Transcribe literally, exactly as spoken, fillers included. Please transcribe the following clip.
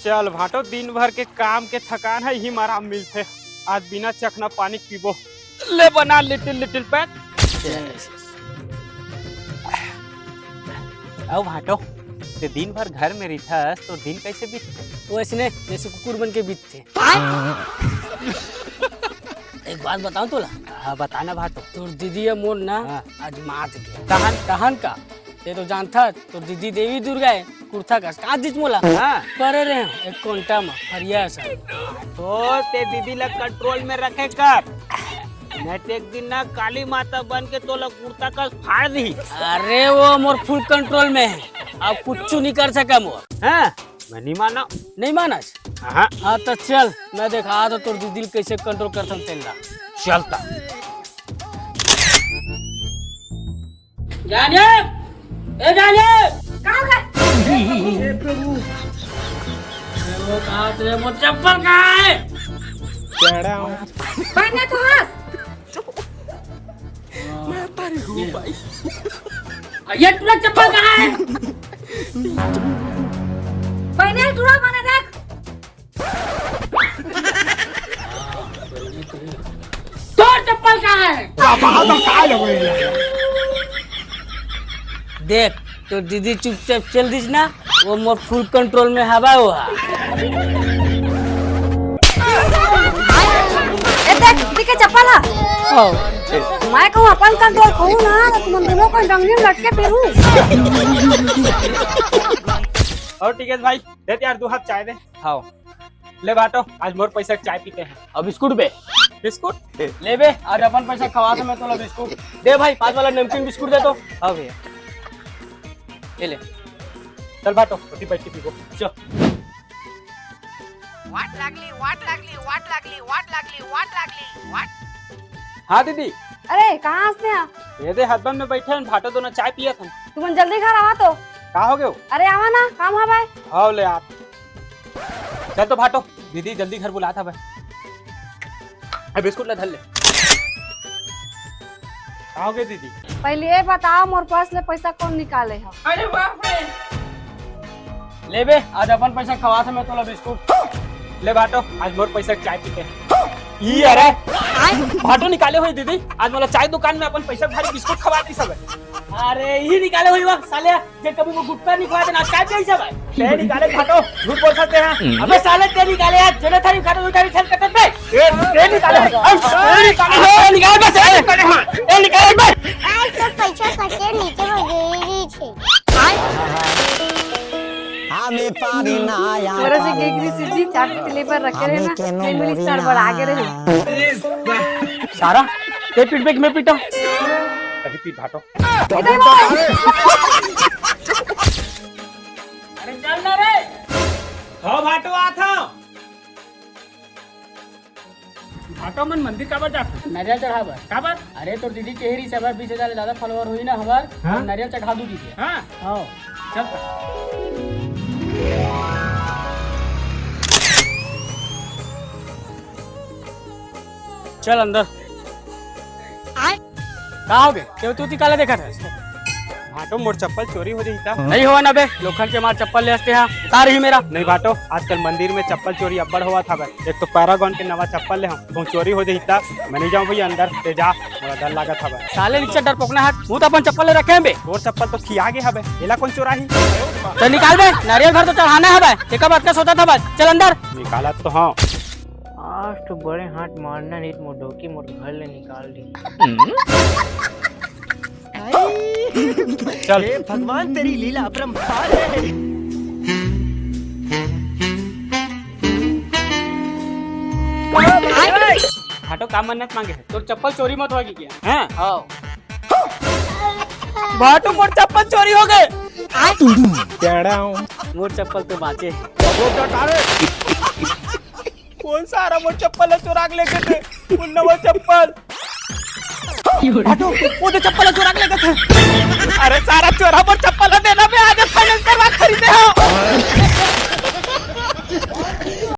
चल भाटो, दिन भर के काम के थकान हे, इही म आराम मिलथे। आज बिना चखना पानी पीबो। ले बना little little pack। अउ भाटो, ते दिन भर घर में रहिथस, तोर दिन कैसे बीतथे? वैसने जैसे कुकुर बन के बीतथे। एक बात बताऊं तोला? हाँ, बता ना भाटो। तोर दीदी हे मोर ना, हाँ। आज मात के। तहन? तहन का? ते तो जानथस, तोर दीदी देवी दुर्गा हे, कुर्ता कस कांच दिस मोला। हाँ। करे रहे एक कोंटा म, हरिया सा। तो ते दीदी ला control में रखे कर, नहीं तो एक दिन ना काली माता बन के तोला कुर्ता कस फाड़ दी। अरे वो मोर full control में हे, अब कुछ नहीं कर सका मोर। हाँ, मैं नहीं माना। नहीं मानस? हाँ। हाँ तो चल, मैं देखा तो तोर दीदी ल कैसे control करथन तेन ला। चलता। जानिए, ए जानिए। का होगा? हे प्रभु। अरे वो कहाँ से, वो चप्पल कहाँ है? पहने तो हंस। मैं तारी हूँ भाई। ये टूरा चप्पल कहाँ है? पहने टूरा माने देख। तोर चप्पल कहाँ है? देख, तोर दीदी चुपचाप चल दिस ना, वो मोर full control में हवा वो हा। ए देख, दीदी के चप्पल हा। हाँ। मैं कहूँ अपन control खोहूँ ना, तो तुम दोनों को डंडी में लटके फिरूँ। अउ टिकेश भाई, दे यार, दू हाथ चाय दे। हाँ। ले भाटो, आज मोर पैसा के चाय पीते हैं। अब बिस्कुट बे। बिस्कुट? ले बे, आज अपन पैसा खवाथों मैं तोला बिस्कुट। दे भाई, पाँच वाला नमकीन बिस्कुट दे तो। हाँ भैया, ये ले। चल भाटो, ओती बैठ के पीबो। चल। वाट लागली, वाट लागली, वाट लागली, वाट लागली, वाट लागली, वाट। हाँ दीदी। अरे, कहाँ हस तेहा? ये दे हदबन में बैठे हैं, भाटो दोनों चाय पियत हन। तुमन जल्दी घर आवा तो। का हो गयो? अरे आवा ना, काम हवय। हाव ले यार। चल तो भाटो, दीदी जल्दी घर बुलात हवय। ए बिस्कुट ला धर ले। का हो गए दीदी? पहले ये बताओ, मोर पर्स ले पैसा कौन निकाले है? अरे बाप रे। ले बे, आज अपन पैसा खवाथों मैं तोला बिस्कुट। ले भाटो, आज मोर पैसा के चाय पीते हैं। ई अरे, भाटो निकाले होही दीदी, आज मोला चाय दुकान में अपन पैसा भारी बिस्कुट खवा दी सब। अरे, ई निकाले होही वो साले, जे कभी वो गुटखा नहीं खवाथे ना, चाय पिए सब। ते निकाले भाटो, झूठ बोल सकते हैं। अबे साले, ते निकाले यार, जेने थारी खाटो उठारी छल कटत बे। ए, ते निकाले, अब ते निकाले, ए, निकाल बे, ए, निकाले, हाँ, ए, निकाले बे। आज तो पैसा कटे नीचे में गिरी छे। हमें पानी ना आया। मोर से गेगरी से जी चाट के लेबर रखे रहे ना, हमें के नहीं मिली मेमोरी सड़बड़ा ना। के रहे। सारा, ते पीट बे कि मैं पीटा? कहीं पीट भाटो। अरे चल ना रे। हो भाटो, आत हो। भाटो मन मंदिर काबर जात हो? नारियल चढ़ाबर। काबर? अरे तोर दीदी के ही रिश्ता बीस हजार ले ज्यादा follower होही ना हमार, हाँ? तो नारियल चढ़ा दू दीदी। हाँ? हाँ। चल त। चल अंदर। का होगे? केवती उती काला देखत हस? भाटो, मोर चप्पल चोरी हो जाही त? नहीं होवय ना बे, लोखन के मार चप्पल ले हस तेहा। का रही मेरा? नहीं भाटो, आजकल मंदिर में चप्पल चोरी अब्बड़ होवत हवय। एक तो पैरागन के नवा चप्पल ले हंव, कहूं चोरी हो जाही त? मैं नहीं जांव भैया अंदर, ते जा, मोला डर लागत हवय। साले निच्चट डरपोकना हस, तहूं तो अपन चप्पल ले रखे हस बे। तोर चप्पल तो खिया गे हवय, एला कोन चोराही? तो निकाल बे, नारियल भर तो चढ़ाना हवय, तेकर बाद का सोचत हवय, चल अंदर। निकालत तो हंव। आज तो बड़े हाथ मारना नहीं तो मोर डोकी मोर घर ले निकाल दी। चल। हे भगवान, तेरी लीला अपरंपार है। भाटो, का मन्नत मांगे हे? तोर चप्पल चोरी मत होय के। हाँ? हाँ। भाटो, मोर चप्पल चोरी हो गे। मोर चप्पल तो बाचे हे। कोन सारा मोर चप्पल ला चोरा के लेगे हे? वो नवा चप्पल। भाटो, वो तो चप्पल ला चोरा के लेगे हे। अरे सारा चोरा मोर चप्पल ला देना, मैं आज फाइनेंस करवा खरीदे हंव।